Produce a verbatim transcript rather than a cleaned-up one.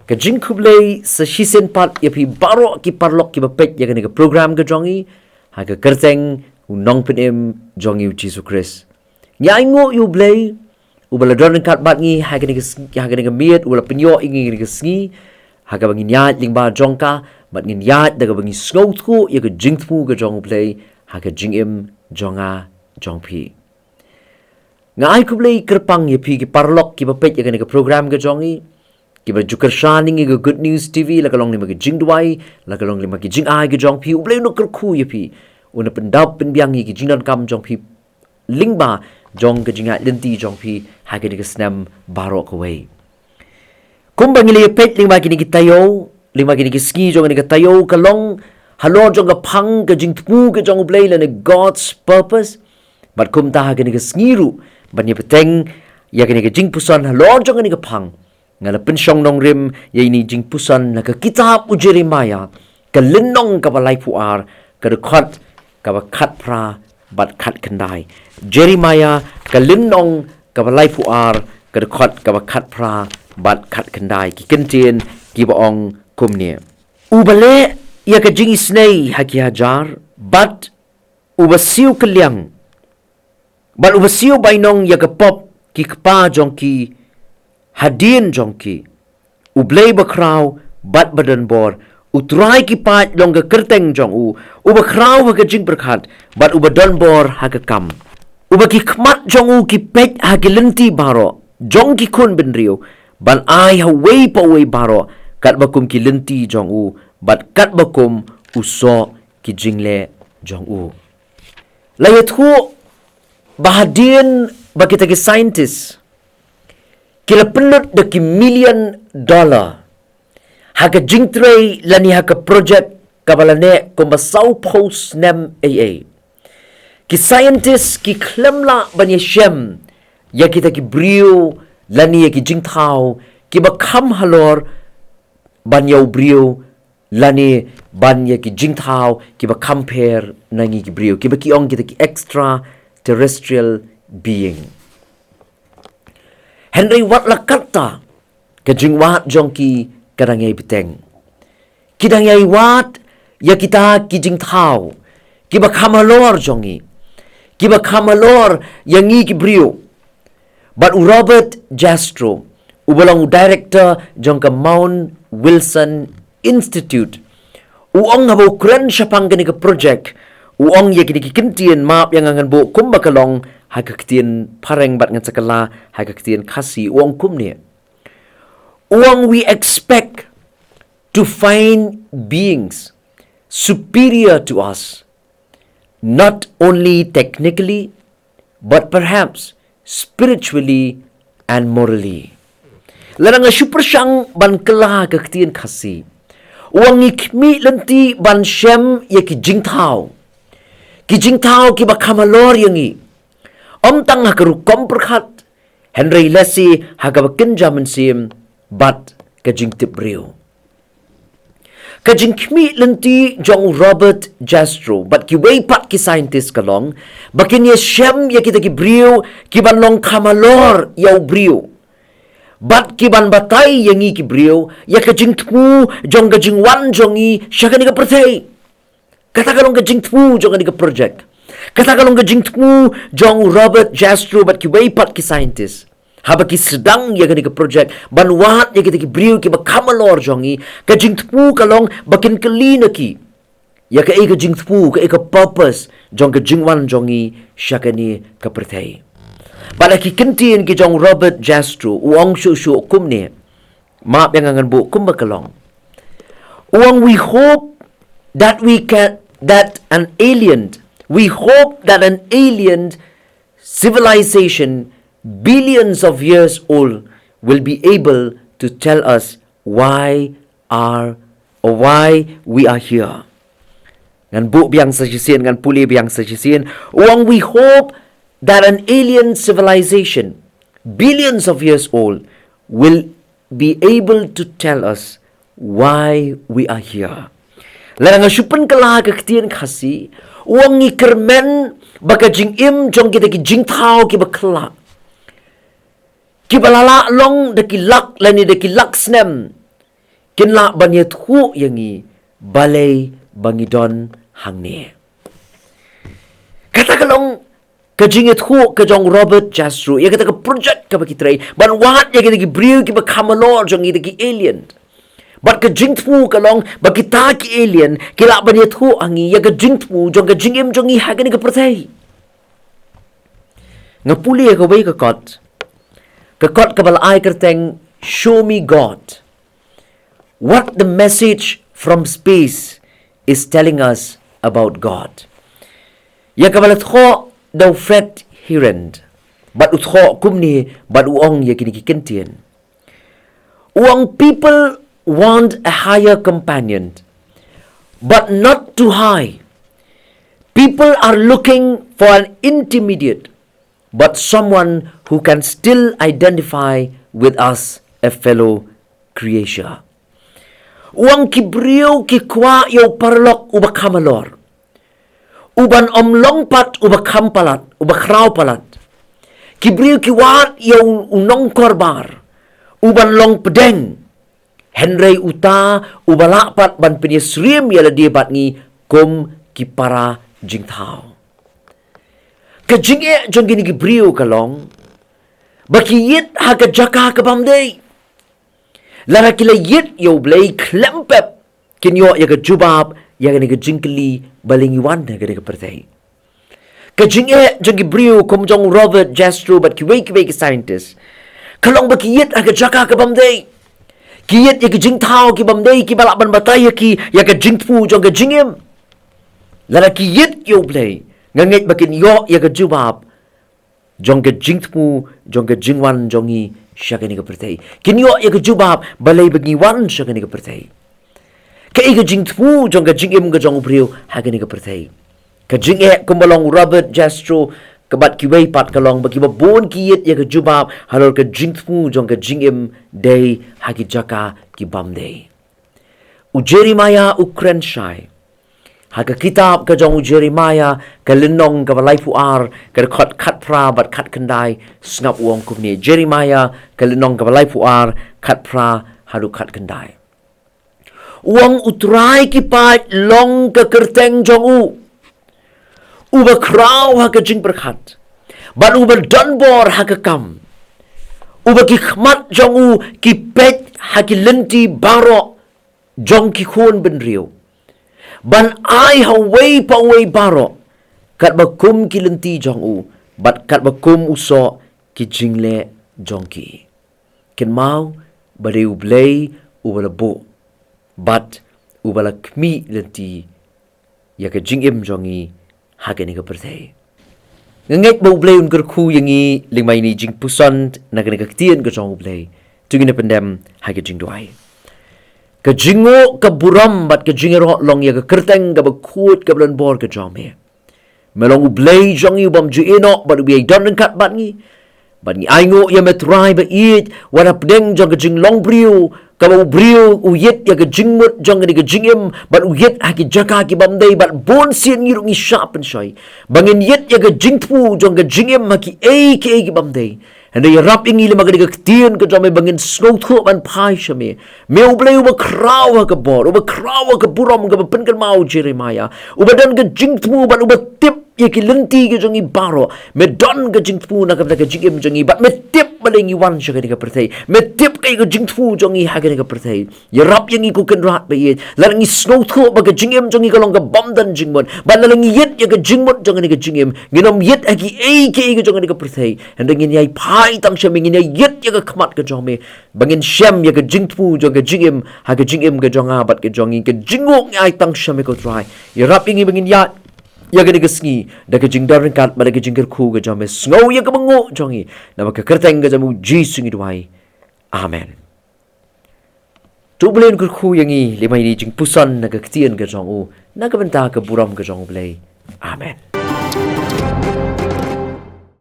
Ka jingkhublei sa shisien pat ïa phi baroh ki paralok kiba peit ïa kane ka program ka jong i, ha ka kyrteng u Nongpynim jong i u Jisu Khrist. Ngi ai nguh ïa u Blei uba la don ryngkat bad ngi ha kane ka s-, ha kane ka miet, uba la pynïoh ïa ngi kane ka sngi, ha kaba ngin ïaid lyngba jong ka, bad ngin ïaid da kaba ngi sngewthuh ïa ka jingthmu ka jong u Blei ha ka jingim jong nga jong phi. Nga ai khublei kyrpang ïa phi ki paralok kiba peit ïa kane ka program ka jong i, kiba ju kyrshan ïa ngi ka Good News T V, la ka long lyngba ki jingduwai, la ka long lyngba ki jingai ka jong phi, u Blei un kyrkhu ïa phi, un pyndap pynbiang ïa ki jingdonkam jong phi lyngba jong ka jingïaid lynti jong phi ha kane ka snem baroh kawei. Kumba ngi la ïa peit lyngba kine ki taïew, lyngba kine ki sngi jong kane ka taïew, ka long halor jong ka phang ka jingthmu ka jong u Blei lane God's purpose. Bad kumta ha kane ka sngi ruh, ban ïa bteng ïa kane ka jingpuson halor jong kane ka phang, nga la pynshong nongrim ïa ine i jingpuson na ka kitab u Jeremiah, ka lynnong kaba laiphew ar, ka dkhot kaba khatphra bad khatkhyndai. Jeremiah, ka lynnong kaba laiphew ar, ka dkhot kaba khatphra bad khatkhyndai. Ki kyntien kiba ong kumne: Uba leh ïa ka jingisynei ha ki hajar, bad uba siew kylliang, bad uba siew bainong ïa ka pop ki kpa jong ki hadien jong ki, u Blei bakhraw bad badonbor, u Trai ki paid long ka kyrteng jong u, uba khraw ha ka jingpyrkhat bad uba donbor ha ka kam, uba ki khmat jong u ki peit ha ki lynti baroh jong ki khun bynriew, ban ai ha uwei pa uwei baroh katba kum ki lynti jong u, bad katba kum u soh ki jingleh jong u. La ïathuh ba hadien ba kita ki scientist ki la pynlut da ki million dollar ha ka jingtrei lane ha ka project kaba la neh kumba sawphew snem ei ei, ki scientist ki khlem lah ban ïashem ïa kita ki briew lane ïa ki jingthaw kiba kham halor ban ïa u briew, lane ban ïa ki jingthaw kiba kham pher na ngi ki briew, kiba ki ong kita ki extraterrestrial being. Hynrei wat la katta, ka jingwad jong ki ka dang ïai bteng. Ki dang ïai wad ïa kita ki jingthaw kiba kham halor jong ngi, kiba kham halor ïa ngi ki briew. Bad u Robert Jastrow, uba long u director jong ka Mount Wilson Institute, u ong haba u kren shaphang kane ka project, u ong ïa kine ki kyntien, map ïa nga ngan buh kumba ka long ha ka ktien phareng bad ngan sa kylla ha ka ktien Khasi, u ong kumne. U ong, "We expect to find beings superior to us, not only technically, but perhaps spiritually and morally." Lada nga shu pyrshang ban kylla ka ktien Khasi, u ong, ngi khmih lynti ban shem ïa ki jingthaw, ki jingthaw kiba kham halor ïa ngi, ym tang ha ka rukom pyrkhat, hynrei lehse ha kaba kynja mynsiem bad ka jingtip briew. Ka jingkhmih lynti jong u Robert Jastrow bad kiwei pat ki scientist ka long ba kin ïashem ïa kita ki briew kiban long kham halor ïa u briew, bad kiban batai ïa ngi ki briew ïa ka jingthmu jong ka jingwan jong ngi sha kane ka pyrthei. Kata ka long ka jingthmu jong kane ka project. Kata ka long ka jingthmu jong u Robert Jastrow bad kiwei pat ki scientist, haba ki sdang ïa kane ka project ban wad ïa kita ki briew kiba kham halor jong ngi. Ka jingthmu ka long ba kin kylli na ki ïa kaei ka jingthmu, kaei ka purpose jong ka jingwan jong ngi sha kane ka pyrthei. Bad ha ki kyntien ki jong u Robert Jastrow, u ong shuh shuh kumne. Map ïa nga ngan buh kumba ka long. U ong, "We hope that we can, that an alien, we hope that an alien civilization billions of years old will be able to tell us why are, or why we are here." Ngan buh biang sa shisien, ngan pule biang sa shisien. U ong, "We hope that an alien civilization billions of years old will be able to tell us why we are here." Lada nga shu pynkylla ka ktien Khasi, u ong, ngi kyrmen ba ka jingim jong kita ki jingthaw kiba khlak, kiba la lah long da ki lak lane da ki lak snem, kin lah ban ïathuh ïa ngi balei ba ngi don hangne. Kata ka long ka jingïathuh ka jong Robert Jastrow ïa kata ka project kaba ki trei ban wad ïa kita ki briew kiba kham halor jong ngi, kita ki alien. Bad ka jingthmu ka long ba kita ki alien ki lah ban ïathuh ha ngi ïa ka jingthmu jong ka jingim jong ngi ha kane ka pyrthei. Nga pule ïa kawei ka kot, ka kot kaba la ai kyrteng Show Me God. What the Message from Space is Telling Us About God. Ïa kaba la thoh da u Fred Horan, bad u thoh kumne, bad u ong ïa kine ki kyntien. U ong, people want a higher companion, but not too high. People are looking for an intermediate, but someone who can still identify with us, a fellow creature. U ong, ki briew ki kwah ïa u paralok uba kham halor, uban ym long pat uba kham palat, uba khraw palat. Ki briew ki wad ïa u, u nongkorbar uban long pdeng, hynrei uta uba lah pat ban pynïasyriem ïa lade bad ngi kum ki para jingthaw. Ka jingeh jong kine ki briew ka long ba ki ïit ha ka jaka ka bym dei. Lada ki la ïit ïa U Blei khlem pep, kin ïoh ïa ka jubab ïa kane ka jingkylli balei ngi wan ha kane ka pyrthei. Ka jingeh jong ki briew kum jong Robert Jastrow bad kiwei kiwei ki scientist ka long ba ki ïit ha ka jaka ka bym dei. Ki ïit ïa ki jingthaw ki bym dei kiba lah ban batai ïa ki ïa ka jingthmu jong ka jingim. Lada ki ïit ïa U Blei, nga ngeit ba kin ïoh ïa ka jubab jong ka jingthmu, jong ka jingwan jong ngi sha kane ka pyrthei. Kin ïoh ïa ka jubab balei ba ngi wan sha kane ka pyrthei. Kaei ka jingthmu jong ka jingim ka jong u briew ha kane ka pyrthei. Ka jingeh kumba long u Robert Jastrow, ka bad kiwei pat ka long ba kiba bun ki ïit ïa ka jubab halor ka jingthmu jong ka jingim dei ha ki jaka ki bym dei. U Jeremiah u kren shai ha ka kitab ka jong u Jeremiah, ka lynnong kaba laiphew ar, ka dkhot khatphra bad khatkhyndai. Sngap u ong kumne, Jeremiah ka lynnong kaba laiphew ar, khatphra haduh khatkhyndai. U ong, U Trai ki paid long ka kyrteng jong u, uba khraw ha ka jingpyrkhat bad uba donbor ha ka kam, uba ki khmat jong u ki peit ha ki lynti baroh jong ki khun bynriew, ban ai ha uwei pa uwei baroh katba kum ki lynti jong u bad katba kum u soh ki jingleh jong ki. Kynmaw ba dei U Blei uba la buh bad uba la khmih lynti ïa ka jingim jong ngi ha kane ka pyrthei. Nga ngeit ba U Blei un kyrkhu ïa ngi lyngba ine i jingpuson na kane ka ktien ka jong U Blei. To ngin ïa pyndem ha ka jingduwai. Ka jingnguh, ka burom bad ka jingïaroh long ïa ka kyrteng kaba khuid kaba donbor ka jong me. Me long U Blei jong ngi u bym ju ïehnoh bad uba ïai don ryngkat bad ngi. Bad ngi ainguh ïa me Trai ba ïeit, wat hapdeng jong ka jinglong briew, kaba u briew u ïit ïa ka jingmut jong kane ka jingim bad u ïit ha ki jaka ki bym dei, bad bun sien ngi ruh ngi shah pynshoi ba ngin ïit ïa ka jingthmu jong ka jingim ha kiei kiei ki bym dei. Hynrei ïarap ïa ngi lyngba kane ka ktien ka jong me ba ngin sngewthuh ban phai sha me. Me U Blei uba khraw ha ka bor, uba khraw ha ka burom, kaba pynkynmaw u Jeremiah, uba don ka jingthmu bad uba tip ïa ki lynti ki jong ngi baroh. Me don ka jingthmu na ka bynta ka jingim jong ngi bad me tip balei ngi wan sha kane ka pyrthei. Me tip kaei ka jingthmu jong ngi ha kane ka pyrthei. Ïarap ïa ngi ko Kynrad ba ïeit, lada ngi sngewthuh ba ka jingim jong ngi ka long ka bym don jingmut, bad lada ngi ïit ïa ka jingmut jong kane ka jingim, ngin ym ïit ha kiei kiei ka jong kane ka pyrthei. Hynrei ngin ïai phai tang sha me, ngin ïai ïit ïa ka khmat ka jong me, ba ngin shem ïa ka jingthmu jong ka jingim ha ka jingim ka jong nga bad ka jong ngi. Ka jingnguh ngi ai tang sha me ko Trai. Ïarap ïa ngi ba ngin ïaid ïa kane ka sngi da ka jingdon ryngkat bad da ka jingkyrkhu ka jong me. Sngew ïa kaba nguh jong ngi, namar ka kyrteng ka jong me U Jisu ngi duwai. Amen. To U Blei un kyrkhu ïa ngi lyngba ine i jingpuson na ka ktien ka jong u, na ka bynta ka burom ka jong U Blei. Amen.